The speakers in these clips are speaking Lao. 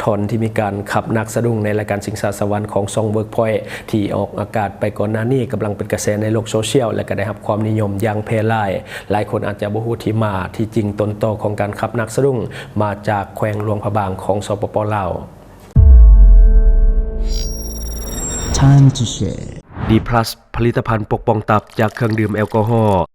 ທ່ອນທີ່ມີການຂັບນາກສະດຸ້ງໃນລາຍການຊິງສາສະຫວັນຂອງຊ່ອງ Workpoint ທີ່ອອກອາກາດໄປກ່ອນໜ້ານີ້ ກຳລັງເປັນກະແສໃນໂລກໂຊຊຽວ ແລະ ກໍໄດ້ຮັບຄວາມນິຍົມຢ່າງແຜ່ຫຼາຍ. ຫຼາຍຄົນອາດຈະບໍ່ຮູ້ທີ່ມາທີ່ຈິງຕົ້ນຕໍຂອງການຂັບນາກສະດຸ້ງ ມາຈາກແຂວງຫຼວງພະບາງຂອງ ສປປ ລາວ. Time to share. D plus ຜະລິດຕະພັນປົກປ້ອງຕັບຈາກເຄື່ອງດື່ມແອລກໍຮໍ.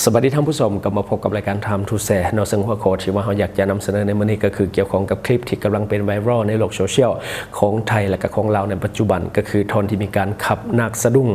ສະບາຍດີທ່ານຜູ້ຊົມ, ກັບມາພົບກັບລາຍການ Time to Share ເນາະ, ເຊິ່ງຫົວຂໍ້ທີ່ວ່າເຮົາຢາກຈະນຳສະເໜີໃນມື້ນີ້ ກໍຄືກ່ຽວຂ້ອງກັບຄລິບທີ່ກຳລັງເປັນໄວຣັລໃນໂລກໂຊຊຽວຂອງໄທ ແລະ ກໍຂອງລາວໃນປັດຈຸບັນ, ກໍຄືທ່ອນທີ່ມີການຂັບນາກສະດຸ້ງ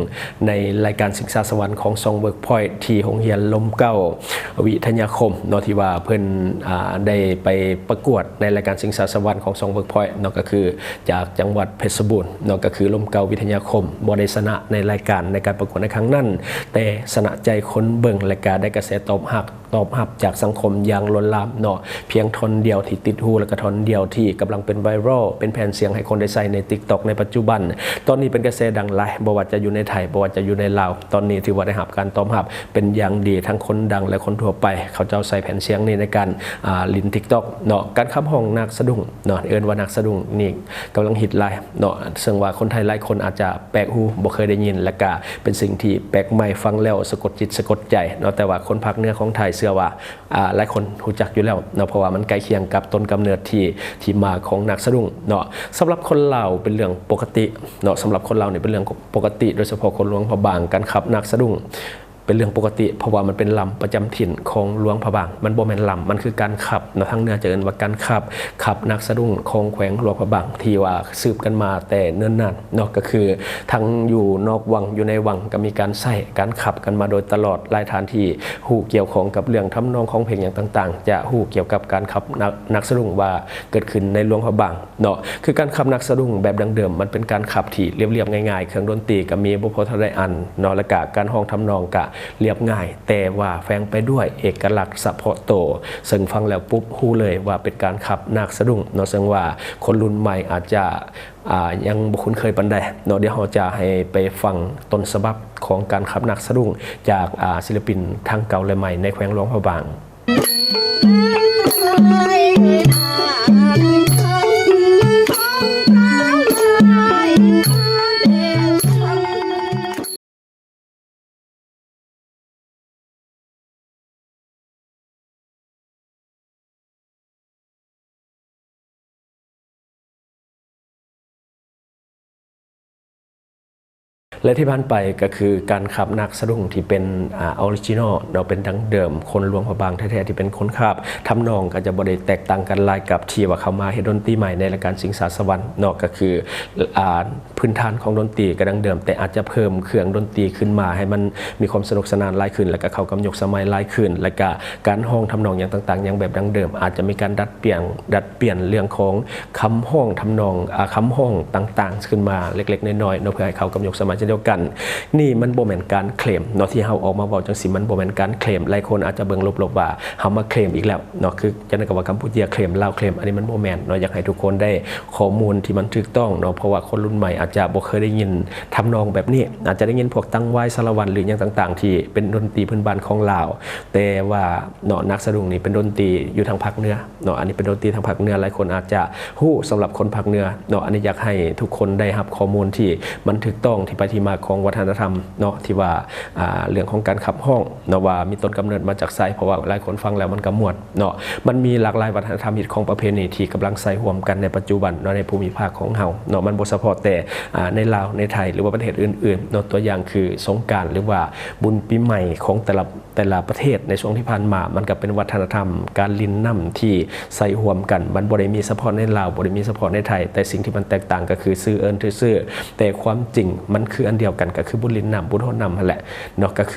ໃນລາຍການຊິງສາສະຫວັນຂອງຊ່ອງ Workpoint ທີ່ໂຮງຮຽນລົມເກົ້າວິທະຍາຄົມເນາະ, ທີ່ວ່າເພິ່ນ ອ່າ ໄດ້ໄປປະກວດໃນລາຍການຊິງສາສະຫວັນຂອງຊ່ອງ Workpoint ເນາະ, ກໍຄື ຈາກຈັງຫວັດເພັດຊະບູນເນາະ, ກໍຄືລົມເກົ້າວິທະຍາຄົມ ບໍ່ໄດ້ຊະນະໃນລາຍການໃນການປະກວດໃນຄັ້ງນັ້ນ, ແຕ່ຊະນະໃຈຄົນເບິ່ງ ແລະ ກະໄດ້ກະແສຕອບຮັບ ຕອບຮັບຈາກສັງຄົມຢ່າງລ້ນຫຼາມເນາະ. ພຽງທ່ອນດຽວທີ່ຕິດຫູ ແລະ ກະທ່ອນດຽວທີ່ກຳລັງເປັນໄວຣັລ ເປັນແຜ່ນສຽງໃຫ້ຄົນໄດ້ໃຊ້ໃນ TikTok ໃນປັດຈຸບັນ. ຕອນນີ້ເປັນກະແສດັງຫຼາຍ, ບໍ່ວ່າຈະຢູ່ໃນໄທ ບໍ່ວ່າຈະຢູ່ໃນລາວ, ຕອນນີ້ຖືວ່າໄດ້ຮັບການຕອບຮັບເປັນຢ່າງດີ, ທັງຄົນດັງ ແລະ ຄົນທົ່ວໄປ ເຂົາເຈົ້າໃຊ້ແຜ່ນສຽງນີ້ໃນການ ອ່າ ຫຼິ້ນ TikTok ເນາະ. ການຂັບຮ້ອງນາກສະດຸ້ງເນາະ, ເອີ້ນວ່ານາກສະດຸ້ງນີ້ ກຳລັງຮິດຫຼາຍເນາະ, ເຊິ່ງວ່າຄົນໄທຫຼາຍຄົນອາດຈະແປກຫູ ບໍ່ເຄີຍໄດ້ຍິນ ແລະ ກະເປັນສິ່ງທີ່ແປກໃໝ່ ຟັງແລ້ວສະກົດຈິດສະກົດໃຈເນາະ. ແຕ່ວ່າຄົນພາກເໜືອຂອງໄທ ເຊື່ອວ່າ ອ່າ ຫຼາຍຄົນຮູ້ຈັກຢູ່ແລ້ວເນາະ, ເພາະວ່າມັນໃກ້ຄຽງກັບຕົ້ນກຳເນີດທີ່ ທີ່ມາຂອງນາກສະດຸ້ງເນາະ. ສຳລັບຄົນລາວເປັນເລື່ອງປົກກະຕິເນາະ, ສຳລັບຄົນລາວນີ້ເປັນເລື່ອງປົກກະຕິ, ໂດຍສະເພາະຄົນຫຼວງພະບາງ, ການຂັບນາກສະດຸ້ງ ເປັນເລື່ອງປົກກະຕິ ເພາະວ່າມັນເປັນລຳປະຈຳຖິ່ນຂອງຫຼວງພະບາງ, ມັນບໍ່ແມ່ນລຳ, ມັນຄືການຂັບເນາະ, ທາງເໜືອຈະເອີ້ນວ່າການຂັບ, ຂັບນາກສະດຸ້ງຂອງແຂວງຫຼວງພະບາງ ທີ່ວ່າສືບກັນມາແຕ່ເນີນນານເນາະ, ກໍຄືທັງຢູ່ນອກວັງ ຢູ່ໃນວັງ ກໍມີການໃຊ້ການຂັບກັນມາໂດຍຕະຫຼອດ. ຫຼາຍທ່ານທີ່ຮູ້ກ່ຽວຂ້ອງກັບເລື່ອງທຳນອງຂອງເພງຫຍັງຕ່າງໆ ຈະຮູ້ກ່ຽວກັບການຂັບນາກ ນາກສະດຸ້ງວ່າເກີດຂຶ້ນໃນຫຼວງພະບາງ ເນາະ. ຄືການຂັບນາກສະດຸ້ງແບບດັ້ງເດີມ ມັນເປັນການຂັບທີ່ລຽບໆ ງ່າຍໆ, ເຄື່ອງດົນຕີກໍມີບໍ່ພໍເທົ່າໃດອັນເນາະ, ແລ້ວກະການຮ້ອງທຳນອງກະລຽບງ່າຍ, ແຕ່ວ່າແຝງໄປດ້ວຍເອກະລັກສະເພາະໂຕ ເຊິ່ງຟັງແລ້ວປຸບຮູ້ເລີຍວ່າເປັນການຂັບນາກສະດຸ້ງເນາະ. ເຊິ່ງວ່າຄົນລຸ້ນໃໝ່ອາດຈະ ອ່າ ຍັງບໍ່ຄຸ້ນເຄີຍປານໃດເນາະ. ດຽວເຮົາຈະໃຫ້ໄປຟັງຕົ້ນສະບັບຂອງການຂັບນາກສະດຸ້ງຈາກ ອ່າ ສິລະປິນທັງເກົ່າ ແລະ ໃໝ່ໃນແຂວງຫຼວງພະບາງ. ແລະ ທີ່ຜ່ານໄປກໍຄືການຂັບນາກສະດຸ້ງທີ່ເປັນ ອ່າ ອໍຣິຈິນໍເນາະ, ເປັນດັ້ງເດີມ ຄົນຫຼວງພະບາງແທ້ໆ ທີ່ເປັນຄົນຂັບ, ທຳນອງກໍຈະບໍ່ໄດ້ແຕກຕ່າງກັນຫຼາຍກັບທີ່ວ່າເຂົ້າມາເຮັດດົນຕີໃໝ່ໃນລາຍການຊິງສາສະຫວັນເນາະ, ກໍຄື ອ່າ ພື້ນຖານຂອງດົນຕີກໍດັ່ງເດີມ, ແຕ່ອາດຈະເພີ່ມເຄື່ອງດົນຕີຂຶ້ນມາໃຫ້ມັນມີຄວາມສະໜຸກສະໜານຫຼາຍຂຶ້ນ, ແລ້ວກໍເຂົ້າກັບຍຸກສະໄໝຫຼາຍຂຶ້ນ, ແລ້ວກໍການຮ້ອງທຳນອງຫຍັງຕ່າງໆ ຍັງແບບດັ້ງເດີມ, ອາດຈະມີການດັດປ່ຽນ ດັດປ່ຽນເລື່ອງຂອງຄຳຮ້ອງທຳນອງ ອາ ຄຳຮ້ອງຕ່າງໆຂຶ້ນມາເລັກໆນ້ອຍໆເນາະ, ເພື່ອໃຫ້ເຂົ້າກັບຍຸກສະໄໝເຊັ່ນດຽວກັນ. ນີ້ມັນບໍ່ແມ່ນການເຄລມເນາະ, ທີ່ເຮົາອອກມາເວົ້າຈັ່ງຊີ້ ມັນບໍ່ແມ່ນການເຄລມ. ຫຼາຍຄົນອາດຈະເບິ່ງລົບໆວ່າເຮົາມາເຄລມອີກແລ້ວເນາະ, ຄືຈັ່ງໃດກໍວ່າກຳປູເຈຍເຄລມ, ລາວເຄລມ, ອັນນີ້ມັນບໍ່ແມ່ນເນາະ. ຢາກໃຫ້ທຸກຄົນໄດ້ ຂໍ້ມູນທີ່ມັນຖືກຕ້ອງເນາະ, ເພາະວ່າຄົນລຸ້ນໃໝ່ອາດຈະບໍ່ເຄີຍໄດ້ຍິນທຳນອງແບບນີ້, ອາດຈະໄດ້ຍິນພວກຕັງຫວາຍສາລະວັນ ຫຼື ຫຍັງຕ່າງໆ ທີ່ເປັນດົນຕີພື້ນບ້ານຂອງລາວ, ແຕ່ວ່າເນາະ ນາກສະດຸ້ງນີ້ເປັນດົນຕີຢູ່ທາງພາກເໜືອເນາະ, ອັນນີ້ເປັນດົນຕີທາງພາກເໜືອ, ຫຼາຍຄົນອາດຈະຮູ້ສຳລັບຄົນພາກເໜືອເນາະ. ອັນນີ້ຢາກໃຫ້ທຸກຄົນໄດ້ຮັບຂໍ້ມູນທີ່ມັນຖືກຕ້ອງ ທີ່ໄປທີ່ມາຂອງວັດທະນະທຳເນາະ, ທີ່ວ່າ ອ່າ ເລື່ອງຂອງການຂັບຮ້ອງເນາະ ວ່າມີຕົ້ນກຳເນີດມາຈາກໃສ, ເພາະວ່າຫຼາຍຄົນຟັງແລ້ວມັນກໍມ່ວນ ເນາະ. ມັນມີຫຼາກຫຼາຍວັດທະນະທຳ, ຮີດຄອງ, ປະເພນີທີ່ກຳລັງໃຊ້ຮ່ວມກັນໃນປັດຈຸບັນເນາະ ໃນພູມິພາກຂອງເຮົາເນາະ, ມັນບໍ່ສະເພາະແຕ່ ອ່າ ໃນລາວ ໃນໄທ ຫຼືວ່າປະເທດອື່ນໆເນາະ. ຕົວຢ່າງຄືສົງການ ຫຼືວ່າບຸນປີໃໝ່ຂອງແຕ່ລະ ແຕ່ລະປະເທດໃນຊ່ວງທີ່ຜ່ານມາ, ມັນກໍເປັນວັດທະນະທຳການຫຼິ້ນນ້ຳທີ່ໃຊ້ຮ່ວມກັນ, ມັນບໍ່ໄດ້ມີສະເພາະໃນລາວ, ບໍ່ໄດ້ມີສະເພາະໃນໄທ, ແຕ່ສິ່ງທີ່ມັນແຕກຕ່າງກໍຄືຊື່ເອີ້ນຊື່ໆ, ແຕ່ຄວາມຈິງມັນຄືອັນດຽວກັນ, ກໍຄືບຸນຫຼິ້ນນ້ຳ, ບຸນໂຫດນ້ຳຫັ້ນແຫຼະ. ເນາະ, ກໍຄື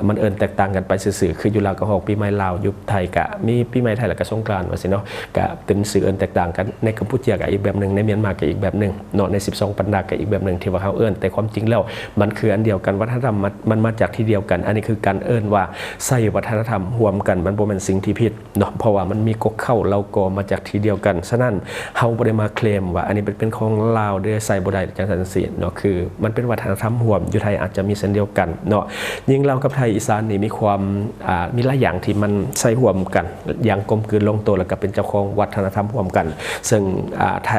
ມັນເອີ້ນແຕກຕ່າງກັນໄປຊື່ໆ, ຄືຢູ່ລາວກໍຮອກປີໃໝ່ລາວ, ຢູ່ໄທກະມີປີໃໝ່ໄທ ແລ້ວກະສົງການວ່າຊີ້ເນາະ, ກະເປັນຊື່ເອີ້ນແຕກຕ່າງກັນ. ໃນກຳປູເຈຍກະອີກແບບໜຶ່ງ, ໃນມຽນມາກະອີກແບບໜຶ່ງເນາະ, ໃນສິບສອງບັນດາກະອີກແບບໜຶ່ງ ທີ່ວ່າເຮົາເອີ້ນ, ແຕ່ຄວາມຈິງແລ້ວມັນຄືອັນດຽວກັນ, ວັດທະນະທຳມັນ ມັນມາຈາກທີ່ດຽວກັນ. ອັນນີ້ຄືການເອີ້ນວ່າໃຊ້ວັດທະນະທຳຮ່ວມກັນ, ມັນບໍ່ແມ່ນສິ່ງທີ່ຜິດເນາະ, ເພາະວ່າມັນມີກົກເຄົ້າເຫຼົ່າກໍມາຈາກທີ່ດຽວກັນ. ສະນັ້ນ ເຮົາບໍ່ໄດ້ມາເຄລມວ່າອັນນີ້ເປັນ ເປັນຂອງລາວເດີ້ ໃຊ້ບໍ່ໄດ້ ຈັ່ງຊັ້ນຈັ່ງຊີ້ເນາະ, ຄືມັນເປັນວັດ ນະທຳຮ່ວມ ຢູ່ໄທອາດຈະມີເຊັ່ນດຽວກັນເນາະ. ຍິ່ງລາວກັບໄທອີສານນີ້ມີຄວາມ ອ່າ ມີຫຼາຍຢ່າງທີ່ມັນໃຊ້ຮ່ວມກັນຢ່າງກົມກືນລົງໂຕ ແລ້ວກໍເປັນເຈົ້າຂອງວັດທະນະທຳຮ່ວມກັນ ເຊິ່ງ ອ່າ ໄທ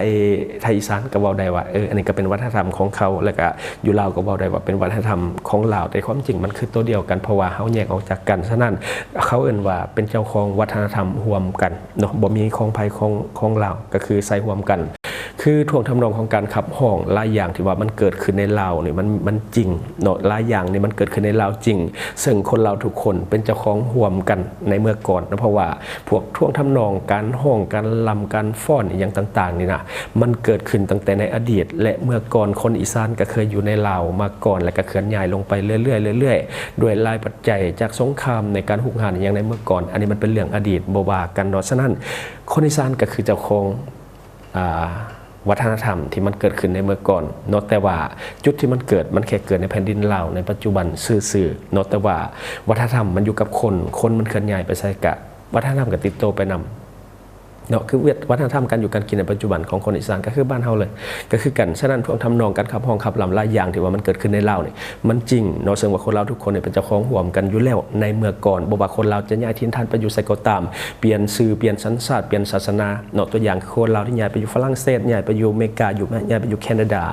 ໄທອີສານກໍເວົ້າໄດ້ວ່າ ເອີ ອັນນີ້ກໍເປັນວັດທະນະທຳຂອງເຂົາ ແລ້ວກໍຢູ່ລາວກໍເວົ້າໄດ້ວ່າເປັນວັດທະນະທຳຂອງລາວ ແຕ່ຄວາມຈິງມັນຄືໂຕດຽວກັນ ເພາະວ່າເຮົາແຍກອອກຈາກກັນ. ສະນັ້ນ ເຂົາເອີ້ນວ່າເປັນເຈົ້າຂອງວັດທະນະທຳຮ່ວມກັນເນາະ ບໍ່ມີຂອງໃຜຂອງ ຂອງລາວ ກໍຄືໃຊ້ຮ່ວມກັນ. ຄືທ່ວງທຳນອງຂອງການຂັບຮ້ອງຫຼາຍຢ່າງທີ່ວ່າມັນເກີດຂຶ້ນໃນລາວນີ້ ມັນ ມັນຈິງເນາະ ຫຼາຍຢ່າງນີ້ມັນເກີດຂຶ້ນໃນລາວຈິງ ເຊິ່ງຄົນລາວທຸກຄົນເປັນເຈົ້າຂອງຮ່ວມກັນໃນເມື່ອກ່ອນເນາະ ເພາະວ່າພວກທ່ວງທຳນອງການຮ້ອງ ການລຳ ການຟ້ອນ ອີ່ຫຍັງຕ່າງໆນີ້ນະ ມັນເກີດຂຶ້ນຕັ້ງແຕ່ໃນອະດີດ ແລະ ເມື່ອກ່ອນຄົນອີສານກໍເຄີຍຢູ່ໃນລາວມາກ່ອນ ແລະ ກໍເຄື່ອນຍ້າຍລົງໄປເລື້ອຍໆ ເລື້ອຍໆ ດ້ວຍຫຼາຍປັດໄຈ ຈາກສົງຄາມໃນການຮຸກຮານອີ່ຫຍັງໃນເມື່ອກ່ອນ ອັນນີ້ມັນເປັນເລື່ອງອະດີດ ບໍ່ວ່າກັນເນາະ. ສະນັ້ນ ຄົນອີສານກໍຄືເຈົ້າຂອງ ອ່າ ວັດທະນະທຳທີ່ມັນເກີດຂຶ້ນໃນເມື່ອກ່ອນເນາະ ແຕ່ວ່າຈຸດທີ່ມັນເກີດ ມັນແຄ່ເກີດໃນແຜ່ນດິນລາວໃນປັດຈຸບັນຊື່ໆເນາະ ແຕ່ວ່າວັດທະນະທຳມັນຢູ່ກັບຄົນ ຄົນມັນເຄື່ອນຍ້າຍໄປໃສ ກະວັດທະນະທຳກໍຕິດໂຕໄປນຳເນາະ. ຄືວັດ ວັດທະນະທຳການຢູ່ການກິນໃນປັດຈຸບັນຂອງຄົນອີສານກໍຄືບ້ານເຮົາເລີຍ ກໍຄືກັນ. ສະນັ້ນ ພວກທຳນອງການຂັບຮ້ອງຂັບລຳຫຼາຍຢ່າງທີ່ວ່າມັນເກີດຂຶ້ນໃນລາວນີ້ ມັນຈິງເນາະ ເຊິ່ງວ່າຄົນລາວທຸກຄົນນີ້ເປັນເຈົ້າຂອງຮ່ວມກັນຢູ່ແລ້ວໃນເມື່ອກ່ອນ ບໍ່ວ່າຄົນລາວຈະຍ້າຍຖິ່ນຖານໄປຢູ່ໃສກໍຕາມ ປ່ຽນຊື່ ປ່ຽນສັນຊາດ ປ່ຽນສາສະໜາເນາະ. ຕົວຢ່າງຄືຄົນລາວທີ່ຍ້າຍໄປຢູ່ຝຣັ່ງເສດ ຍ້າຍໄປຢູ່ອາເມລິກາ ຢູ່ ຍ້າຍໄປຢູ່ແຄນາດາ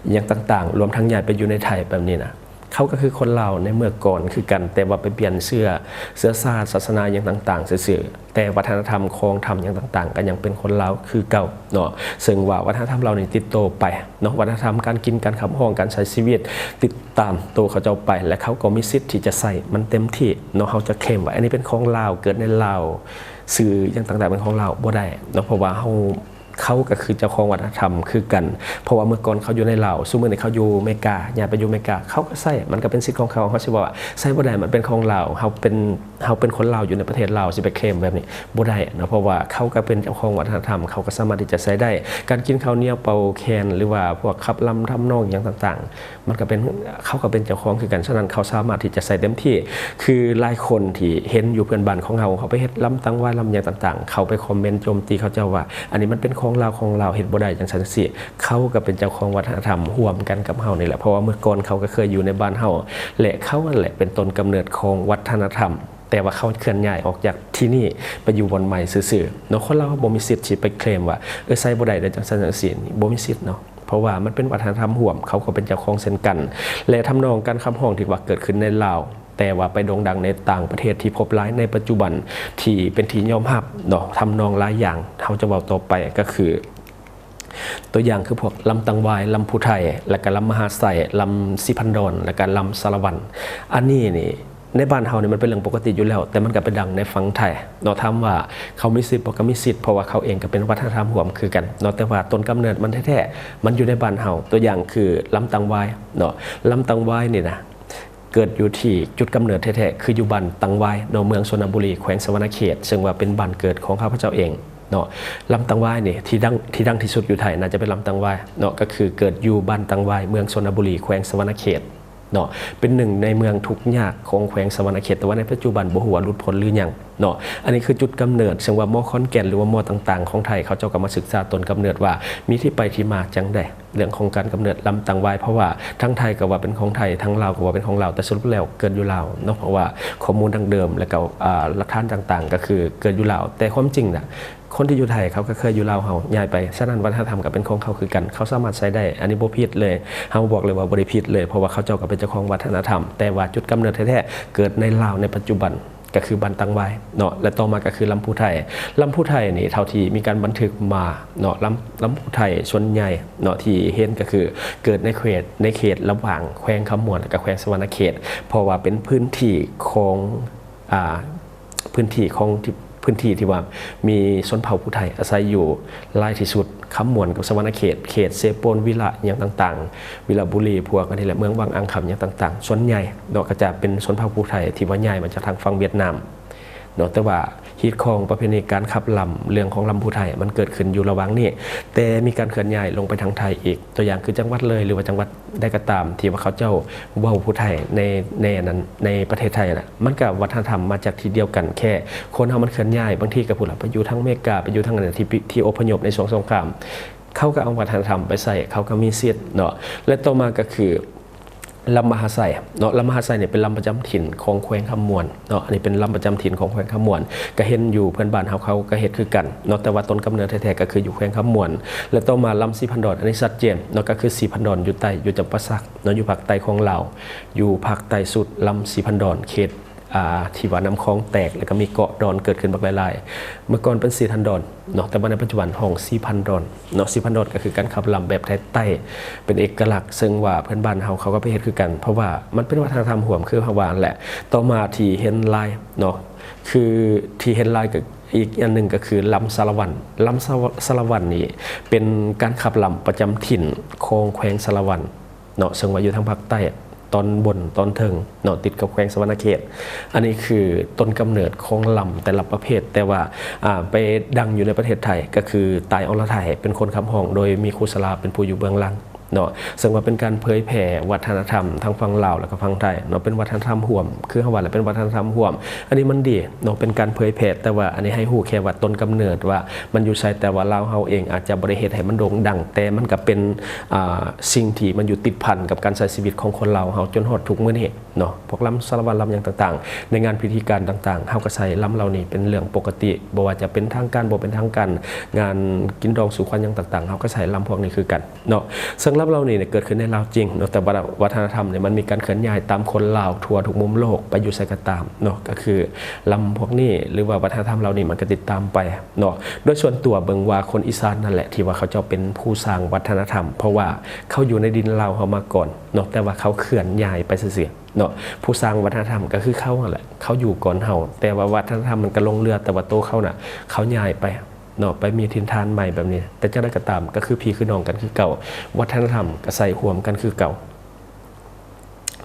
ອີ່ຫຍັງຕ່າງໆ ລວມທັງຍ້າຍໄປຢູ່ໃນໄທແບບນີ້ນະ ເຂົາກໍຄືຄົນລາວໃນເມື່ອກ່ອນຄືກັນ ແຕ່ວ່າໄປປ່ຽນເຊື້ອ ເຊື້ອຊາດ ສາສະໜາ ອີ່ຫຍັງຕ່າງໆຊື່ໆ ແຕ່ວັດທະນະທຳ ຂອງທຳ ຫຍັງຕ່າງໆ ກໍຍັງເປັນຄົນລາວຄືເກົ່າເນາະ. ເຊິ່ງວ່າວັດທະນະທຳເຫຼົ່ານີ້ຕິດໂຕໄປເນາະ ວັດທະນະທຳການກິນ ການຂັບຮ້ອງ ການໃຊ້ຊີວິດ ຕິດຕາມໂຕເຂົາເຈົ້າໄປ ແລະ ເຂົາກໍມີສິດທີ່ຈະໃຊ້ມັນເຕັມທີ່ເນາະ. ເຮົາຈະເຄລມວ່າອັນນີ້ເປັນຂອງລາວ ເກີດໃນລາວ ຊື່ຫຍັງຕ່າງໆເປັນຂອງລາວ ບໍ່ໄດ້ເນາະ ເພາະວ່າເຮົາ ເຂົາກໍຄືເຈົ້າຂອງວັດທະນະທຳຄືກັນ ເພາະວ່າເມື່ອກ່ອນເຂົາຢູ່ໃນລາວ ຊຸມມື້ນີ້ເຂົາຢູ່ເມກາ ຍ້າຍໄປຢູ່ເມກາ ເຂົາກໍໃຊ້ ມັນກໍເປັນສິດຂອງເຂົາ. ເຮົາຊິເວົ້າວ່າໃຊ້ບໍ່ໄດ້ ມັນເປັນຂອງລາວ ເຮົາເປັນ ເຮົາເປັນຄົນລາວຢູ່ໃນປະເທດລາວ ຊິໄປເຄລມແບບນີ້ບໍ່ໄດ້ເນາະ ເພາະວ່າເຂົາກໍເປັນເຈົ້າຂອງວັດທະນະທຳ ເຂົາກໍສາມາດທີ່ຈະໃຊ້ໄດ້. ການກິນເຂົ້າໜຽວເປົ່າແຄນ ຫຼືວ່າພວກຂັບລຳທຳນອງຫຍັງຕ່າງໆ ມັນກໍເປັນ ເຂົາກໍເປັນເຈົ້າຂອງຄືກັນ ສະນັ້ນເຂົາສາມາດທີ່ຈະໃຊ້ເຕັມທີ່. ຄືຫຼາຍຄົນທີ່ເຫັນຢູ່ເພື່ອນບ້ານຂອງເຮົາ ເຂົາໄປເຮັດລຳຕັງຫວາຍ ລຳຫຍັງຕ່າງໆ ເຂົາໄປຄອມເມັນໂຈມຕີເຂົາເຈົ້າວ່າ ອັນນີ້ມັນເປັນຂອງລາວ ຂອງລາວ ເຮັດບໍ່ໄດ້ ຈັ່ງຊັ້ນຈັ່ງຊີ້. ເຂົາກໍເປັນເຈົ້າຂອງວັດທະນະທຳຮ່ວມກັນກັບເຮົານີ້ແຫຼະ ເພາະວ່າເມື່ອກ່ອນເຂົາກໍເຄີຍຢູ່ໃນບ້ານເຮົາ ແລະ ເຂົານັ້ນແຫຼະເປັນຕົ້ນກຳເນີດຂອງວັດທະນະທຳ ແຕ່ວ່າເຂົາເຄື່ອນຍ້າຍອອກຈາກທີ່ນີ້ໄປຢູ່ບ່ອນໃໝ່ຊື່ໆເນາະ. ຄົນລາວບໍ່ມີສິດທີ່ໄປເຄລມວ່າ ເອີ ໃຊ້ບໍ່ໄດ້ເດີ ຈັ່ງຊັ້ນຈັ່ງຊີ້ ນີ້ບໍ່ມີສິດເນາະ. ເພາະວ່າມັນເປັນວັດທະນະທຳຮ່ວມ ເຂົາກໍເປັນເຈົ້າຂອງເຊັ່ນກັນ ແລະ ທຳນອງການຂັບຮ້ອງທີ່ວ່າເກີດຂຶ້ນໃນລາວ ແຕ່ວ່າໄປໂດ່ງດັງໃນຕ່າງປະເທດທີ່ພົບຫຼາຍໃນປັດຈຸບັນ ທີ່ເປັນທີ່ຍອມຮັບເນາະ ທຳນອງຫຼາຍຢ່າງ ເຮົາຈະເວົ້າຕໍ່ໄປກໍຄື ຕົວຢ່າງຄືພວກລຳຕັງຫວາຍ ລຳຜູ້ໄທ ແລ້ວກໍລຳມະຫາໄຊ ລຳສີພັນດອນ ແລ້ວກໍລຳສາລະວັນ. ອັນນີ້ນີ້ ໃນບ້ານເຮົານີ້ມັນເປັນເລື່ອງປົກກະຕິຢູ່ແລ້ວ ແຕ່ມັນກໍໄປດັງໃນຝັ່ງໄທເນາະ. ຖາມວ່າເຂົາມີສິດບໍ່? ກໍມີສິດ ເພາະວ່າເຂົາເອງກໍເປັນວັດທະນະທຳຮ່ວມຄືກັນເນາະ ແຕ່ວ່າຕົ້ນກຳເນີດມັນແທ້ໆ ມັນຢູ່ໃນບ້ານເຮົາ. ຕົວຢ່າງຄືລຳຕັງຫວາຍເນາະ ລຳຕັງຫວາຍນີ້ນະ ເກີດຢູ່ທີ່ຈຸດກຳເນີດແທ້ໆ ຄືຢູ່ບ້ານຕັງຫວາຍເນາະ ເມືອງຊົນນະບູລີ ແຂວງສະຫວັນນະເຂດ ເຊິ່ງວ່າເປັນບ້ານເກີດຂອງຂ້າພະເຈົ້າເອງເນາະ. ລຳຕັງຫວາຍນີ້ ທີ່ດັງ ທີ່ດັງທີ່ສຸດຢູ່ໄທໜ້າຈະເປັນລຳຕັງຫວາຍເນາະ ກໍຄືເກີດຢູ່ບ້ານຕັງຫວາຍ ເມືອງຊົນນະບູລີ ແຂວງສະຫວັນນະເຂດ ເນາະ ເປັນໜຶ່ງໃນເມືອງທຸກຍາກຂອງແຂວງສະຫວັນນະເຂດ ແຕ່ວ່າໃນປັດຈຸບັນບໍ່ຮູ້ວ່າຫຼຸດພົ້ນຫຼືຍັງເນາະ. ອັນນີ້ຄືຈຸດກຳເນີດ ເຊິ່ງວ່າ ມໍ ຂອນແກ່ນ ຫຼືວ່າ ມໍ ຕ່າງໆຂອງໄທ ເຂົາເຈົ້າກໍມາສຶກສາຕົ້ນກຳເນີດວ່າ ມີທີ່ໄປທີ່ມາຈັ່ງໃດ ເລື່ອງຂອງການກຳເນີດລຳຕັງຫວາຍ ເພາະວ່າທາງໄທກໍວ່າເປັນຂອງໄທ ທາງລາວກໍວ່າເປັນຂອງລາວ ແຕ່ສະຫຼຸບແລ້ວເກີດຢູ່ລາວເນາະ ເພາະວ່າຂໍ້ມູນດັ້ງເດີມ ແລ້ວກໍ ອ່າ ຫຼັກຖານຕ່າງໆ ກໍຄືເກີດຢູ່ລາວ ແຕ່ຄວາມຈິງນະ ຄົນທີ່ຢູ່ໄທເຂົາກໍເຄີຍຢູ່ລາວເຮົາຍ້າຍໄປ ສະນັ້ນວັດທະນະທຳກໍເປັນຂອງເຂົາຄືກັນ ເຂົາສາມາດໃຊ້ໄດ້ ອັນນີ້ບໍ່ຜິດເລີຍ ເຮົາບອກເລີຍວ່າບໍ່ໄດ້ຜິດເລີຍ ເພາະວ່າເຂົາເຈົ້າກໍເປັນເຈົ້າຂອງວັດທະນະທຳ ແຕ່ວ່າຈຸດກຳເນີດແທ້ໆເກີດໃນລາວໃນປັດຈຸບັນ ກໍຄືບ້ານຕັງຫວາຍເນາະ ແລະ ຕໍ່ມາກໍຄືລຳພູໄທ. ລຳພູໄທນີ້ ເທົ່າທີ່ມີການບັນທຶກມາເນາະ ລຳ ລຳພູໄທສ່ວນໃຫຍ່ເນາະ ທີ່ເຫັນກໍຄືເກີດໃນເຂດ ໃນເຂດລະຫວ່າງແຂວງຄຳມ່ວນ ແລະ ກໍແຂວງສະຫວັນນະເຂດ ເພາະວ່າເປັນພື້ນທີ່ຂອງ ອ່າ ພື້ນທີ່ຂອງທີ່ ພື້ນທີ່ທີ່ວ່າມີຊົນເຜົ່າຜູ້ໄທອາໄສຢູ່ຫຼາຍທີ່ສຸດ ຄຳມ່ວນກັບສະຫວັນນະເຂດ ເຂດເຊໂປນ ວິລະ ຫຍັງຕ່າງໆ ວິລະບູລີ ພວກອັນນີ້ແຫຼະ ເມືອງວັງອ່າງຄຳ ຫຍັງຕ່າງໆ ສ່ວນໃຫຍ່ເນາະ ກໍຈະເປັນຊົນເຜົ່າຜູ້ໄທທີ່ວ່າຍ້າຍມາຈາກທາງຝັ່ງຫວຽດນາມເນາະ. ແຕ່ວ່າຮີດຄອງປະເພນີການຂັບລຳ ເລື່ອງຂອງລຳພູໄທ ມັນເກີດຂຶ້ນຢູ່ລະຫວ່າງນີ້ ແຕ່ມີການເຄື່ອນຍ້າຍລົງໄປທາງໄທອີກ ຕົວຢ່າງຄືຈັງຫວັດເລີຍ ຫຼືວ່າຈັງຫວັດໃດກໍຕາມ ທີ່ວ່າເຂົາເຈົ້າເວົ້າຜູ້ໄທໃນ ໃນອັນນັ້ນ ໃນປະເທດໄທນະ ມັນກໍວັດທະນະທຳມາຈາກທີ່ດຽວກັນ ແຄ່ຄົນເຮົາມັນເຄື່ອນຍ້າຍ ບາງທີກໍພຸ້ນລະ ໄປຢູ່ທາງເມກາ ໄປຢູ່ທາງອັນນັ້ນ ທີ່ ທີ່ອົບພະຍົບໃນຊ່ວງສົງຄາມ ເຂົາກໍເອົາວັດທະນະທຳໄປໃຊ້ ເຂົາກໍມີສິດເນາະ. ແລະ ຕໍ່ມາກໍຄື ລຳມະຫາໄຊເນາະ, ລຳມະຫາໄຊນີ້ເປັນລຳປະຈຳຖິ່ນຂອງແຂວງຄຳມ່ວນເນາະ, ອັນນີ້ເປັນລຳປະຈຳຖິ່ນຂອງແຂວງຄຳມ່ວນ ກະເຫັນຢູ່ເພື່ອນບ້ານເຮົາເຂົາກະເຮັດຄືກັນເນາະ, ແຕ່ວ່າຕົ້ນກຳເນີດແທ້ໆກະຄືຢູ່ແຂວງຄຳມ່ວນ. ແລະຕໍ່ມາລຳສີພັນດອນ ອັນນີ້ຊັດເຈນເນາະ, ກະຄືສີພັນດອນຢູ່ໃຕ້ ຢູ່ຈຳປາສັກເນາະ, ຢູ່ພາກໃຕ້ຂອງລາວ ຢູ່ພາກໃຕ້ສຸດ ລຳສີພັນດອນ ເຂດ ອ່າ ທີ່ວ່ານ້ຳຂອງແຕກ ແລ້ວກໍມີເກາະດອນເກີດຂຶ້ນບັກຫຼາຍໆ. ເມື່ອກ່ອນເປັນສີທັນດອນເນາະ, ແຕ່ວ່າໃນປັດຈຸບັນຮ້ອງສີພັນດອນເນາະ. ສີພັນດອນກໍຄືການຂັບລຳແບບໄທໃຕ້ ເປັນເອກະລັກ, ເຊິ່ງວ່າເພື່ອນບ້ານເຮົາເຂົາກໍໄປເຮັດຄືກັນ, ເພາະວ່າມັນເປັນວັດທະນະທຳຮ່ວມ ຄືເຮົາວ່າຫັ້ນແຫຼະ. ຕໍ່ມາທີ່ເຫັນຫຼາຍເນາະ, ຄືທີ່ເຫັນຫຼາຍກໍອີກອັນໜຶ່ງກໍຄືລຳສາລະວັນ. ລຳສາລະວັນນີ້ເປັນການຂັບລຳປະຈຳຖິ່ນຂອງແຂວງສາລະວັນ ເນາະ, ເຊິ່ງວ່າຢູ່ທາງພາກໃຕ້ຕອນບົນຕອນເທິງເນາະ, ຕິດກັບແຂວງສະຫວັນນະເຂດ. ອັນນີ້ຄືຕົ້ນກຳເນີດຂອງລຳແຕ່ລະປະເພດ, ແຕ່ວ່າ ອ່າ ໄປດັງຢູ່ໃນປະເທດໄທ ກໍຄືຕາຍອລະໄທ ເປັນຄົນຂັບຮ້ອງ ໂດຍມີຄູສາລາເປັນຜູ້ຢູ່ເບື້ອງຫຼັງເນາະ, ເຊິ່ງວ່າເປັນການເຜີຍແຜ່ວັດທະນະທຳທັງຝັ່ງລາວ ແລະກະຝັ່ງໄທເນາະ, ເປັນວັດທະນະທຳຮ່ວມ ຄືເຮົາວ່າແຫຼະ ເປັນວັດທະນະທຳຮ່ວມ. ອັນນີ້ມັນດີເນາະ, ເປັນການເຜີຍແຜ່, ແຕ່ວ່າອັນນີ້ໃຫ້ຮູ້ແຄ່ວ່າຕົ້ນກຳເນີດວ່າມັນຢູ່ໃສ, ແຕ່ວ່າລາວເຮົາເອງອາດຈະບໍ່ໄດ້ເຮັດໃຫ້ມັນໂດ່ງດັງ, ແຕ່ມັນກະເປັນ ອ່າ ສິ່ງທີ່ມັນຢູ່ຕິດພັນກັບການໃຊ້ຊີວິດຂອງຄົນລາວເຮົາຈົນຮອດທຸກມື້ນີ້ເນາະ. ພວກລຳສາລະວັນ ລຳຫຍັງຕ່າງໆ ໃນງານພິທີການຕ່າງໆ ເຮົາກໍໃຊ້ລຳເຫຼົ່ານີ້ເປັນເລື່ອງປົກກະຕິ, ບໍ່ວ່າຈະເປັນທາງການ ບໍ່ເປັນທາງການ, ງານກິນດອງສູ່ຂວັນຫຍັງຕ່າງໆ ເຮົາກໍໃຊ້ລຳພວກນີ້ຄືກັນເນາະ. ເຊິ່ງລຳເຫຼົ່ານີ້ເກີດຂຶ້ນໃນລາວຈິງເນາະ, ແຕ່ວ່າວັດທະນະທຳນີ້ມັນມີການເຄື່ອນຍ້າຍຕາມຄົນລາວທົ່ວທຸກມຸມໂລກໄປຢູ່ໃສກໍຕາມເນາະ, ກໍຄືລຳພວກນີ້ ຫຼືວ່າວັດທະນະທຳເຫຼົ່ານີ້ມັນກໍຕິດຕາມໄປເນາະ. ໂດຍສ່ວນຕົວເບິ່ງວ່າຄົນອີສານນັ້ນແຫຼະ ທີ່ວ່າເຂົາເຈົ້າເປັນຜູ້ສ້າງວັດທະນະທຳ, ເພາະວ່າ ເຂົາຢູ່ໃນດິນລາວເຮົາມາກ່ອນເນາະ, ແຕ່ວ່າເຂົາເຄື່ອນຍ້າຍໄປຊື່ໆເນາະ. ຜູ້ສ້າງວັດທະນະທຳກໍຄືເຂົາຫັ້ນແຫຼະ, ເຂົາຢູ່ກ່ອນເຮົາ, ແຕ່ວ່າວັດທະນະທຳມັນກໍຫຼົງເຫຼືອ, ແຕ່ວ່າໂຕເຂົານະ ເຂົາຍ້າຍໄປເນາະ, ໄປມີຖິ່ນຖານໃໝ່ແບບນີ້. ແຕ່ຈັ່ງໃດກໍຕາມ ກໍຄືພີ່ຄືນ້ອງກັນຄືເກົ່າ, ວັດທະນະທຳກໍໃຊ້ຮ່ວມກັນຄືເກົ່າ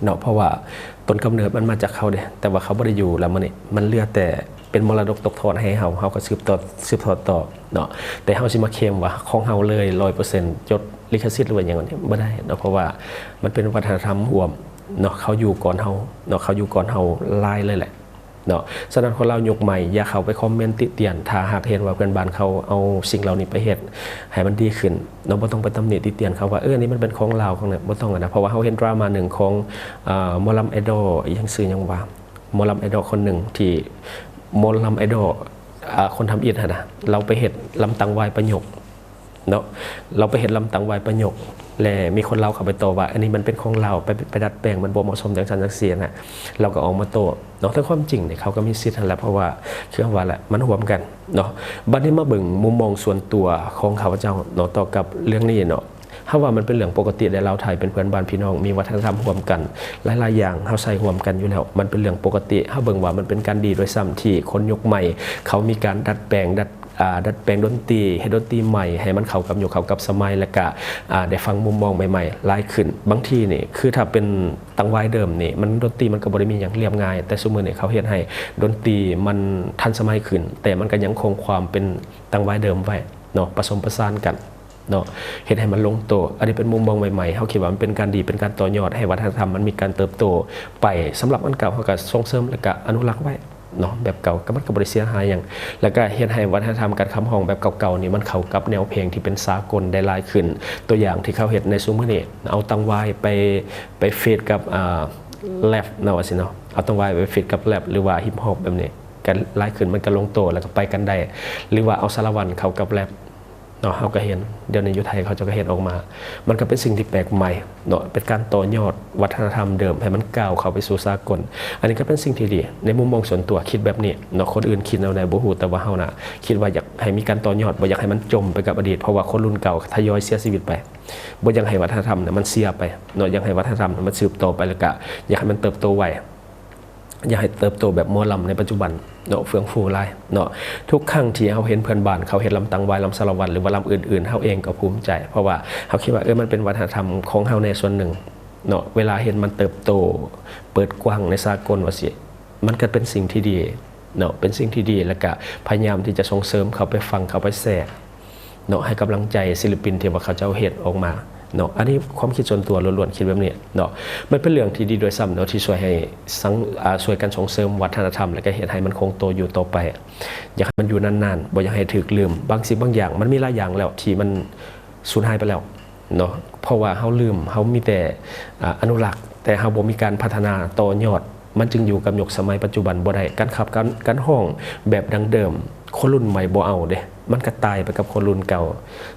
ເນາະ, ເພາະວ່າຕົ້ນກຳເນີດມັນມາຈາກເຂົາເດ້, ແຕ່ວ່າເຂົາບໍ່ໄດ້ຢູ່ແລ້ວ, ມື້ນີ້ມັນເຫຼືອແຕ່ເປັນມໍລະດົກຕົກທອດໃຫ້ເຮົາ, ເຮົາກໍສືບຕໍ່ ສືບທອດຕໍ່ເນາະ. ແຕ່ເຮົາຊິມາເຄມວ່າຂອງເຮົາເລີຍ ຮ້ອຍເປີເຊັນ ຈົດ ລິຂະສິດ ຫຼືວ່າຫຍັງນີ້ບໍ່ໄດ້ເນາະ, ເພາະວ່າມັນເປັນວັດທະນະທຳຮ່ວມເນາະ, ເຂົາຢູ່ກ່ອນເຮົາເນາະ, ເຂົາຢູ່ກ່ອນເຮົາຫຼາຍເລີຍແຫຼະເນາະ. ສະນັ້ນ ຄົນລາວຍຸກໃໝ່ຢ່າເຂົ້າໄປຄອມເມັນຕິຕຽນ, ຖ້າຫາກເຫັນວ່າເພື່ອນບ້ານເຂົາເອົາສິ່ງເຫຼົ່ານີ້ໄປເຮັດໃຫ້ມັນດີຂຶ້ນເນາະ, ບໍ່ຕ້ອງໄປຕຳໜິຕິຕຽນເຂົາວ່າ ເອີ ອັນນີ້ມັນເປັນຂອງລາວ ຂອງນັ້ນ, ບໍ່ຕ້ອງນະ. ເພາະວ່າເຮົາເຫັນດຣາມາໜຶ່ງຂອງ ອ່າ ໝໍລຳໄອດອລ ອີຫຍັງ ຊື່ຫຍັງວ່າ ໝໍລຳໄອດອລຄົນໜຶ່ງ ທີ່ໝໍລຳໄອດອລ ອ່າ ຄົນທຳອິດຫັ້ນນະ, ລາວໄປເຮັດລຳຕັງຫວາຍປະໂຫຍກ ເນາະ, ລາວໄປເຮັດລຳຕັງຫວາຍປະໂຫຍກ ແລະ ມີຄົນລາວເຂົ້າໄປຕໍ່ວ່າ ອັນນີ້ມັນເປັນຂອງລາວ, ໄປ ໄປດັດແປງ ມັນບໍ່ເໝາະສົມ ຈັ່ງຊັ້ນຈັ່ງຊີ້ນະ. ລາວກໍອອກມາໂຕ້ເນາະ, ແຕ່ຄວາມຈິງນີ້ເຂົາກໍມີສິດຫັ້ນແຫຼະ, ເພາະວ່າຄືວ່າແຫຼະ ມັນຮ່ວມກັນເນາະ. ບັດນີ້ມາເບິ່ງມຸມມອງສ່ວນຕົວຂອງຂ້າພະເຈົ້າເນາະ ຕໍ່ກັບເລື່ອງນີ້ເນາະ. ເຮົາວ່າມັນເປັນເລື່ອງປົກກະຕິໃດ໋, ລາວໄທເປັນເພື່ອນບ້ານພີ່ນ້ອງ ມີວັດທະນະທຳຮ່ວມກັນ ຫຼາຍໆຢ່າງເຮົາໃຊ້ຮ່ວມກັນຢູ່ແລ້ວ, ມັນເປັນເລື່ອງປົກກະຕິ. ເຮົາເບິ່ງວ່າມັນເປັນການດີດ້ວຍຊ້ຳ ທີ່ຄົນຍຸກໃໝ່ເຂົາມີການດັດແປງ ດັດ ອ່າ ດັດແປງດົນຕີ ເຮັດດົນຕີໃໝ່ໃຫ້ມັນເຂົ້າກັບຍຸກ ເຂົ້າກັບສະໄໝ ແລະກະ ອ່າ ໄດ້ຟັງມຸມມອງໃໝ່ໆຫຼາຍຂຶ້ນ. ບາງທີນີ້ ຄືຖ້າເປັນຕັງຫວາຍເດີມນີ້ ມັນ ດົນຕີມັນກໍບໍ່ໄດ້ມີຫຍັງລຽບງ່າຍ, ແຕ່ຊຸມມື້ນີ້ເຂົາເຮັດໃຫ້ດົນຕີມັນທັນສະໄໝຂຶ້ນ, ແຕ່ມັນກໍຍັງຄົງຄວາມເປັນຕັງຫວາຍເດີມໄວ້ເນາະ, ປະສົມປະສານກັນເນາະ, ເຮັດໃຫ້ມັນລົງໂຕ. ອັນນີ້ເປັນມຸມມອງໃໝ່ໆ, ເຮົາຄິດວ່າມັນເປັນການດີ, ເປັນການຕໍ່ຍອດໃຫ້ວັດທະນະທຳມັນມີການເຕີບໂຕໄປ. ສຳລັບອັນເກົ່າ ເຮົາກໍສົ່ງເສີມ ແລະກະອະນຸລັກໄວ້ ເນາະ, ແບບເກົ່າກໍ ມັນກໍບໍ່ໄດ້ເສຍຫາຍຫຍັງ, ແລ້ວກໍເຮັດໃຫ້ວັດທະນະທຳການຂັບຮ້ອງແບບເກົ່າໆນີ້ ມັນເຂົ້າກັບແນວເພງທີ່ເປັນສາກົນໄດ້ຫຼາຍຂຶ້ນ. ຕົວຢ່າງທີ່ເຂົາເຮັດໃນຊຸມມື້ນີ້ ເອົາຕັງຫວາຍໄປ ໄປຟີດກັບ ອ່າ ແຣັບເນາະ ວ່າຊີ້ເນາະ, ເອົາຕັງຫວາຍໄປຟີດກັບແຣັບ ຫຼືວ່າຮິບຮອບແບບນີ້ ກໍຫຼາຍຂຶ້ນ, ມັນກໍລົງໂຕ ແລ້ວກໍໄປກັນໄດ້. ຫຼືວ່າເອົາສາລະວັນເຂົ້າກັບແຣັບ ເນາະ, ເຮົາກໍເຫັນດຽວນີ້ຢູ່ໄທເຂົາເຈົ້າກໍເຮັດອອກມາ, ມັນກໍເປັນສິ່ງທີ່ແປກໃໝ່ເນາະ, ເປັນການຕໍ່ຍອດວັດທະນະທຳເດີມໃຫ້ມັນກ້າວເຂົ້າໄປສູ່ສາກົນ. ອັນນີ້ກໍເປັນສິ່ງທີ່ດີໃນມຸມມອງສ່ວນຕົວ, ຄິດແບບນີ້ເນາະ, ຄົນອື່ນຄິດແນວໃດບໍ່ຮູ້, ແຕ່ວ່າເຮົານະ ຄິດວ່າຢາກໃຫ້ມີການຕໍ່ຍອດ, ບໍ່ຢາກໃຫ້ມັນຈົມໄປກັບອະດີດ, ເພາະວ່າຄົນລຸ້ນເກົ່າທະຍອຍເສຍຊີວິດໄປ. ບໍ່ຢາກໃຫ້ວັດທະນະທຳນະມັນເສຍໄປເນາະ, ຢາກໃຫ້ວັດທະນະທຳນະມັນສືບຕໍ່ໄປ, ແລ້ວກະຢາກໃຫ້ມັນເຕີບໂຕໄວ. ຢາກໃຫ້ເຕີບໂຕແບບໝໍລຳໃນປັດຈຸບັນເນາະ, ເຟື່ອງຟູຫຼາຍເນາະ. ທຸກຄັ້ງທີ່ເຮົາເຫັນເພື່ອນບ້ານເຂົາເຮັດລຳຕັງຫວາຍ, ລຳສາລະວັນ ຫຼືວ່າລຳອື່ນໆ, ເຮົາເອງກໍພູມໃຈ, ເພາະວ່າເຮົາຄິດວ່າ ເອີ ມັນເປັນວັດທະນະທຳຂອງເຮົາໃນສ່ວນໜຶ່ງເນາະ. ເວລາເຫັນມັນເຕີບໂຕ ເປີດກວ້າງໃນສາກົນວ່າຊີ້, ມັນກໍເປັນສິ່ງທີ່ດີເນາະ, ເປັນສິ່ງທີ່ດີ, ແລ້ວກະພະຍາຍາມທີ່ຈະສົ່ງເສີມ, ເຂົ້າໄປຟັງ, ເຂົ້າໄປແຊ ເນາະ, ໃຫ້ກຳລັງໃຈສິລະປິນທີ່ວ່າເຂົາເຈົ້າເຮັດອອກມາເນາະ. ອັນນີ້ຄວາມຄິດສ່ວນຕົວລ້ວນໆ ຄິດແບບນີ້ເນາະ. ມັນເປັນເລື່ອງທີ່ດີດ້ວຍຊ້ຳເນາະ ທີ່ຊ່ວຍໃຫ້ສັງ ອ່າ ຊ່ວຍກັນສົ່ງເສີມວັດທະນະທຳ ແລະກະເຮັດໃຫ້ມັນຄົງໂຕຢູ່ຕໍ່ໄປ. ຢາກໃຫ້ມັນຢູ່ນານໆ, ບໍ່ຢາກໃຫ້ຖືກລືມ. ບາງສິ່ງບາງຢ່າງ ມັນມີຫຼາຍຢ່າງແລ້ວທີ່ມັນສູນຫາຍໄປແລ້ວເນາະ, ເພາະວ່າເຮົາລືມ, ເຮົາມີແຕ່ ອ່າ ອະນຸລັກ ແຕ່ເຮົາບໍ່ມີການພັດທະນາຕໍ່ຍອດ ມັນຈຶ່ງຢູ່ກັບຍຸກສະໄໝປັດຈຸບັນບໍ່ໄດ້. ການຂັບ ການ ການຮ້ອງແບບດັ້ງເດີມ ຄົນລຸ້ນໃໝ່ບໍ່ເອົາເດ້ ມັນກໍຕາຍໄປກັບຄົນລຸ້ນເກົ່າ.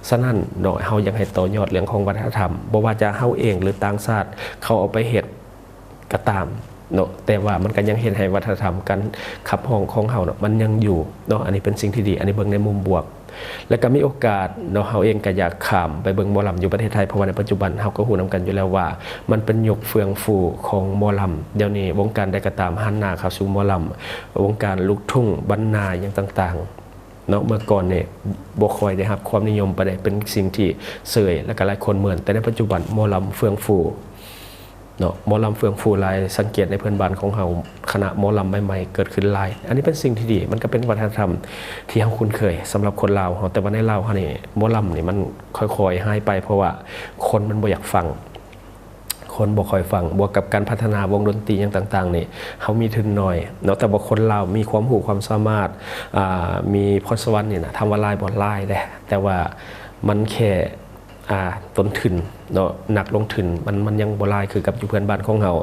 ສະນັ້ນເນາະ ເຮົາຢາກໃຫ້ຕໍ່ຍອດເລື່ອງຂອງວັດທະນະທຳ ບໍ່ວ່າຈະເຮົາເອງ ຫຼື ຕ່າງຊາດເຂົາເອົາໄປເຮັດກໍຕາມເນາະ ແຕ່ວ່າມັນກໍຍັງເຮັດໃຫ້ວັດທະນະທຳການຂັບຮ້ອງຂອງເຮົາເນາະ ມັນຍັງຢູ່ເນາະ. ອັນນີ້ເປັນສິ່ງທີ່ດີ ອັນນີ້ເບິ່ງໃນມຸມບວກ. ແລ້ວກໍມີໂອກາດເນາະ ເຮົາເອງກໍຢາກຂ້າມໄປເບິ່ງໝໍລຳຢູ່ປະເທດໄທ ເພາະວ່າໃນປັດຈຸບັນເຮົາກໍຮູ້ນຳກັນຢູ່ແລ້ວວ່າ ມັນເປັນຍຸກເຟື່ອງຟູຂອງໝໍລຳ. ດຽວນີ້ວົງການໃດກໍຕາມ ຫັນໜ້າເຂົ້າສູ່ໝໍລຳ, ວົງການລູກທຸ່ງ, ບັນນາ ຫຍັງຕ່າງໆເນາະ. ເມື່ອກ່ອນນີ້ບໍ່ຄ່ອຍໄດ້ຮັບຄວາມນິຍົມປານໃດ, ເປັນສິ່ງທີ່ເຊີຍ ແລ້ວກໍຫຼາຍຄົນເໝື່ອນ. ແຕ່ໃນປັດຈຸບັນໝໍລຳເຟື່ອງຟູ ເນາະ ໝໍລຳເຟື່ອງຟູຫຼາຍ. ສັງເກດໃນເພື່ອນບ້ານຂອງເຮົາ ຄະນະໝໍລຳໃໝ່ໆເກີດຂຶ້ນຫຼາຍ. ອັນນີ້ເປັນສິ່ງທີ່ດີ ມັນກໍເປັນວັດທະນະທຳທີ່ເຮົາຄຸ້ນເຄີຍສຳລັບຄົນລາວເຮົາ. ແຕ່ວ່າໃນລາວເຮົານີ້ ໝໍລຳນີ້ມັນຄ່ອຍໆຫາຍໄປ ເພາະວ່າຄົນມັນບໍ່ຢາກຟັງ, ຄົນບໍ່ຄ່ອຍຟັງ. ບວກກັບການພັດທະນາວົງດົນຕີຫຍັງຕ່າງໆນີ້ ເຮົາມີທຶນໜ້ອຍເນາະ. ແຕ່ວ່າຄົນລາວມີຄວາມຮູ້ຄວາມສາມາດ ອ່າ ມີພອນສະຫວັນນີ້ນະ ຖາມວ່າຫຼາຍບໍ່? ຫຼາຍເດ້ ແຕ່ວ່າມັນແຄ່ ອ່າ ຕົ້ນທຶນເນາະ ນັກລົງທຶນ ມັນ ມັນຍັງບໍ່ຫຼາຍຄືກັບຢູ່ເພື່ອນບ້ານຂອງເຮົາ.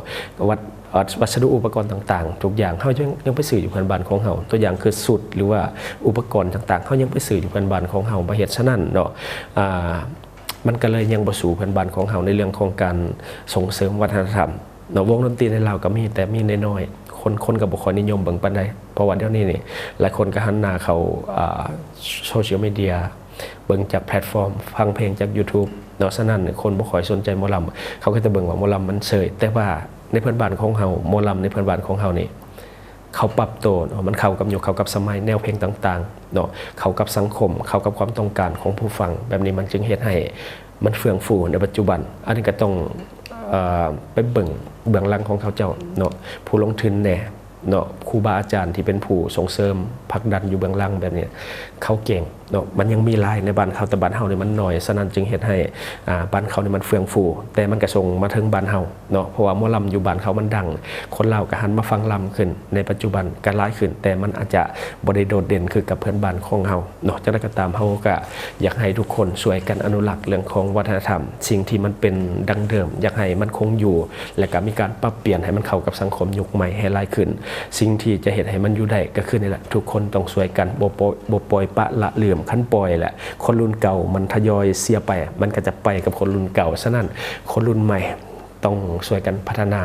ວັດ ວັດ ວັດສະດຸອຸປະກອນຕ່າງໆ ທຸກຢ່າງເຮົາຍັງ ຍັງໄປຊື້ຢູ່ເພື່ອນບ້ານຂອງເຮົາ. ຕົວຢ່າງຄືຊຸດ ຫຼືວ່າອຸປະກອນຕ່າງໆ ເຮົາຍັງໄປຊື້ຢູ່ເພື່ອນບ້ານຂອງເຮົາ. ມາເຮັດສະນັ້ນເນາະ ອ່າ ມັນກໍເລີຍຍັງບໍ່ສູ້ເພື່ອນບ້ານຂອງເຮົາໃນເລື່ອງຂອງການສົ່ງເສີມວັດທະນະທຳ. ເນາະ ວົງດົນຕີໃນລາວກໍມີ ແຕ່ມີນ້ອຍໆ ຄົນ ຄົນກໍບໍ່ຄ່ອຍນິຍົມເບິ່ງປານໃດ ເພາະວ່າດຽວນີ້ນີ້ ຫຼາຍຄົນກໍຫັນໜ້າເຂົ້າ ອ່າ ໂຊຊຽວມີເດຍ ເບິ່ງຈາກແພລັດຟອມ ຟັງເພງຈາກ YouTube ເນາະ. ສະນັ້ນຄົນບໍ່ຄ່ອຍສົນໃຈໝໍລຳ ເຂົາກໍຈະເບິ່ງວ່າໝໍລຳມັນເຊີຍ. ແຕ່ວ່າໃນເພື່ອນບ້ານຂອງເຮົາ ໝໍລຳໃນເພື່ອນບ້ານຂອງເຮົານີ້ ເຂົາປັບໂຕເນາະ ມັນເຂົ້າກັບຍຸກ ເຂົ້າກັບສະໄໝ ແນວເພງຕ່າງໆເນາະ ເຂົ້າກັບສັງຄົມ ເຂົ້າກັບຄວາມຕ້ອງການຂອງຜູ້ຟັງ. ແບບນີ້ມັນຈຶ່ງເຮັດໃຫ້ ມັນເຟື່ອງຟູໃນປັດຈຸບັນ. ອັນນີ້ກໍຕ້ອງ ເອີ ໄປເບິ່ງເບື້ອງຫຼັງຂອງເຂົາເຈົ້າເນາະ ຜູ້ລົງທຶນແດ່ເນາະ ຄູບາອາຈານທີ່ເປັນຜູ້ສົ່ງເສີມຜັກດັນຢູ່ເບື້ອງຫຼັງແບບນີ້ ເຂົາເກັ່ງເນາະ. ມັນຍັງມີຫຼາຍໃນບ້ານເຂົາ ແຕ່ບ້ານເຮົານີ້ມັນໜ້ອຍ. ສະນັ້ນຈຶ່ງເຮັດໃຫ້ ອ່າ ບ້ານເຂົານີ້ມັນເຟື່ອງຟູ ແຕ່ມັນກໍສົ່ງມາເຖິງບ້ານເຮົາເນາະ ເພາະວ່າໝໍລຳຢູ່ບ້ານເຂົາມັນດັງ ຄົນລາວກໍຫັນມາຟັງລຳຂຶ້ນ ໃນປັດຈຸບັນກໍຫຼາຍຂຶ້ນ ແຕ່ມັນອາດຈະບໍ່ໄດ້ໂດດເດັ່ນຄືກັບເພື່ອນບ້ານຂອງເຮົາ ເນາະ. ຈັ່ງໃດກໍຕາມ ເຮົາກໍຢາກໃຫ້ທຸກຄົນຊ່ວຍກັນອະນຸລັກເລື່ອງຂອງວັດທະນະທຳ ສິ່ງທີ່ມັນເປັນດັ້ງເດີມ ຢາກໃຫ້ມັນຄົງຢູ່ ແລະກໍມີການປັບປ່ຽນໃຫ້ມັນເຂົ້າກັບສັງຄົມຍຸກໃໝ່ໃຫ້ຫຼາຍຂຶ້ນ. ສິ່ງທີ່ຈະເຮັດໃຫ້ມັນຢູ່ໄດ້ກໍຄືນີ້ແຫຼະ ທຸກຄົນຕ້ອງຊ່ວຍກັນ ບໍ່ປ່ອຍ ບໍ່ປ່ອຍປະລະລືມ. ຄັນປ່ອຍແຫຼະ ຄົນລຸ້ນເກົ່າມັນທະຍອຍເສຍໄປ ມັນກໍຈະໄປກັບຄົນລຸ້ນເກົ່າ. ສະນັ້ນ ຄົນລຸ້ນໃໝ່ຕ້ອງຊ່ວຍກັນພັດທະນາ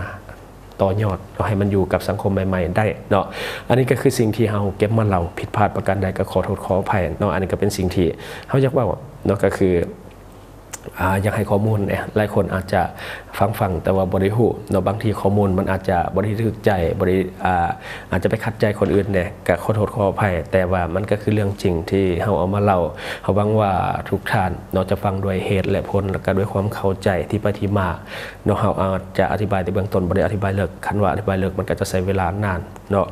ຕໍ່ຍອດເນາະ ໃຫ້ມັນຢູ່ກັບສັງຄົມໃໝ່ໆໄດ້ເນາະ. ອັນນີ້ກໍຄືສິ່ງທີ່ເຮົາເກັບມາເລົ່າ ຜິດພາດປະການໃດກໍຂໍໂທດຂໍອະໄພເນາະ. ອັນນີ້ກໍເປັນສິ່ງທີ່ເຮົາຢາກເວົ້າເນາະ ກໍຄື ອ່າ ຢາກໃຫ້ຂໍ້ມູນແດ່ ຫຼາຍຄົນອາດຈະຟັງໆ ແຕ່ວ່າບໍ່ໄດ້ຮູ້ເນາະ ບາງທີຂໍ້ມູນມັນອາດຈະບໍ່ໄດ້ຖືກໃຈ ບໍ່ໄດ້ ອ່າ ອາດຈະໄປຂັດໃຈຄົນອື່ນແດ່ ກໍຂໍໂທດຂໍອະໄພ. ແຕ່ວ່າມັນກໍຄືເລື່ອງຈິງທີ່ເຮົາເອົາມາເລົ່າ. ເຮົາຫວັງວ່າທຸກທ່ານເນາະ ຈະຟັງດ້ວຍເຫດແລະຜົນ ແລະກໍດ້ວຍຄວາມເຂົ້າໃຈທີ່ໄປທີ່ມາ ເນາະ. ເຮົາອາດຈະອະທິບາຍແຕ່ເບື້ອງຕົ້ນ ບໍ່ໄດ້ອະທິບາຍເລິກ. ຄັນວ່າອະທິບາຍເລິກ ມັນກໍຈະໃຊ້ເວລານານເນາະ.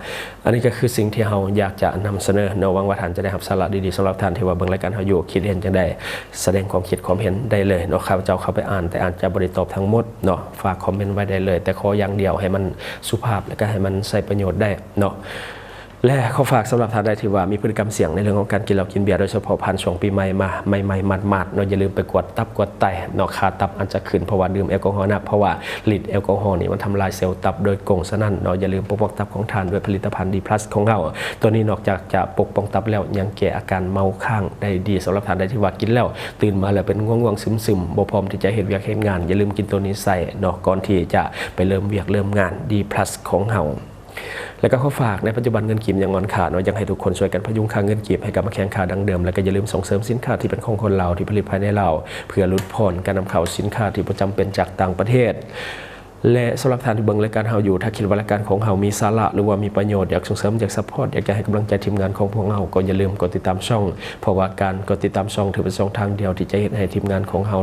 ອັນນີ້ກໍຄືສິ່ງທີ່ເຮົາຢາກຈະນຳສະເໜີເນາະ. ຫວັງວ່າທ່ານຈະໄດ້ຮັບສາລະດີໆ. ສຳລັບທ່ານທີ່ວ່າເບິ່ງລາຍການເຮົາຢູ່ ຄິດເຫັນຈັ່ງໃດ ສະແດງຄວາມຄິດຄວາມເຫັນໄດ້ເລີຍເນາະ. ຂ້າພະເຈົ້າເຂົ້າໄປອ່ານ ແຕ່ອາດຈະບໍ່ໄດ້ຕອບທັງໝົດເນາະ. ຝາກຄອມເມັນໄວ້ໄດ້ເລີຍ ແຕ່ຂໍຢ່າງດຽວໃຫ້ມັນສຸພາບ ແລະກໍໃຫ້ມັນໃຊ້ປະໂຫຍດໄດ້ເນາະ. ແລະ ຂໍຝາກສຳລັບທ່ານໃດທີ່ວ່າມີພຶດຕິກຳສ່ຽງໃນເລື່ອງຂອງການກິນເຫຼົ້າກິນເບຍ ໂດຍສະເພາະຜ່ານຊ່ວງປີໃໝ່ມາ ໃໝ່ໆໝາດໆເນາະ, ຢ່າລືມໄປກວດຕັບກວດໄຕເນາະ. ຄ່າຕັບອາດຈະຂຶ້ນເພາະວ່າດື່ມແອລກໍຮໍໜັກ, ເພາະວ່າລິດແອລກໍຮໍນີ້ມັນທຳລາຍເຊວຕັບໂດຍກົງ. ສະນັ້ນເນາະ, ຢ່າລືມປົກປ້ອງຕັບຂອງທ່ານດ້ວຍຜະລິດຕະພັນ ດີພລັສ ຂອງເຮົາ. ໂຕນີ້ນອກຈາກຈະປົກປ້ອງຕັບແລ້ວ ຍັງແກ້ອາການເມົາຄ້າງໄດ້ດີ. ສຳລັບທ່ານໃດທີ່ວ່າກິນແລ້ວຕື່ນມາແລ້ວເປັນງ່ວງໆຊຶມໆ ບໍ່ພ້ອມທີ່ຈະເຮັດວຽກເຮັດງານ, ຢ່າລືມກິນໂຕນີ້ໃສ່ເນາະ, ກ່ອນທີ່ຈະໄປເລີ່ມວຽກເລີ່ມງານ ດີພລັສ ຂອງເຮົາ. ແລ້ວກໍຂໍຝາກ, ໃນປັດຈຸບັນເງິນກີບຍັງອ່ອນຄ່າເນາະ, ຢາກໃຫ້ທຸກຄົນຊ່ວຍກັນພະຍຸງຄ່າເງິນກີບໃຫ້ກັບມາແຂງຄ່າດັ່ງເດີມ, ແລ້ວກໍຢ່າລືມສົ່ງເສີມສິນຄ້າທີ່ເປັນຂອງຄົນລາວ ທີ່ຜະລິດພາຍໃນລາວ ເພື່ອຫຼຸດຜ່ອນການນຳເຂົ້າສິນຄ້າທີ່ບໍ່ຈຳເປັນຈາກຕ່າງປະເທດ. ແລະ ສຳລັບທ່ານທີ່ເບິ່ງລາຍການເຮົາຢູ່, ຖ້າຄິດວ່າລາຍການຂອງເຮົາມີສາລະ ຫຼືວ່າມີປະໂຫຍດ, ຢາກສົ່ງເສີມ, ຢາກຊັບພອດ, ຢາກຈະໃຫ້ກຳລັງໃຈທີມງານຂອງພວກເຮົາ, ກໍຢ່າລືມກົດຕິດຕາມຊ່ອງ, ເພາະວ່າການກົດຕິດຕາມຊ່ອງຖືເປັນຊ່ອງທາງດຽວທີ່ຈະເຮັດໃຫ້ທີມງານຂອງເຮົາ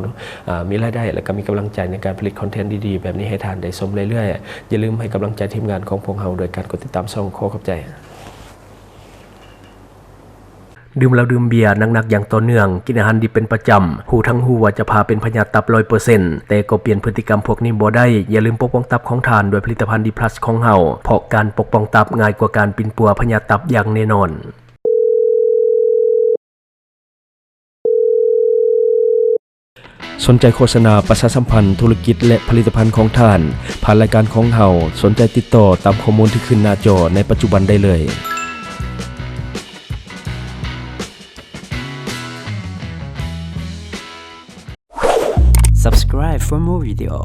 ອ່າ ມີລາຍໄດ້ ແລະ ກໍມີກຳລັງໃຈໃນການຜະລິດຄອນເທັນດີໆແບບນີ້ໃຫ້ທ່ານໄດ້ຊົມເລື້ອຍໆ. ຢ່າລືມໃຫ້ກຳລັງໃຈທີມງານຂອງພວກເຮົາໂດຍການກົດຕິດຕາມຊ່ອງ. ຂໍຂອບໃຈ. ດື່ມເຫຼົ້າດື່ມເບຍໜັກໆຢ່າງຕໍ່ເນື່ອງ, ກິນອາຫານດິບເປັນປະຈຳ, ຮູ້ທັງຮູ້ວ່າຈະພາເປັນພະຍາດຕັບຮ້ອຍເປີເຊັນ, ແຕ່ກໍປ່ຽນພຶດຕິກຳພວກນີ້ບໍ່ໄດ້. ຢ່າລືມປົກປ້ອງຕັບຂອງທ່ານດ້ວຍຜະລິດຕະພັນ ດີພລັສ ຂອງເຮົາ, ເພາະການປົກປ້ອງຕັບງ່າຍກວ່າການປິ່ນປົວພະຍາດຕັບຢ່າງແນ່ນອນ. ສ ສົນໃຈໂຄສະນາປະຊາສຳພັນທຸລະກິດ ແລະ ຜະລິດຕະພັນຂອງທ່ານ ຜ່ານລາຍການຂອງເຮົາ, ສົນໃຈຕິດຕໍ່ຕາມຂໍ້ມູນທີ່ຂຶ້ນໜ້າຈໍໃນປັດຈຸບັນໄດ້ເລີຍ. Subscribe for more video.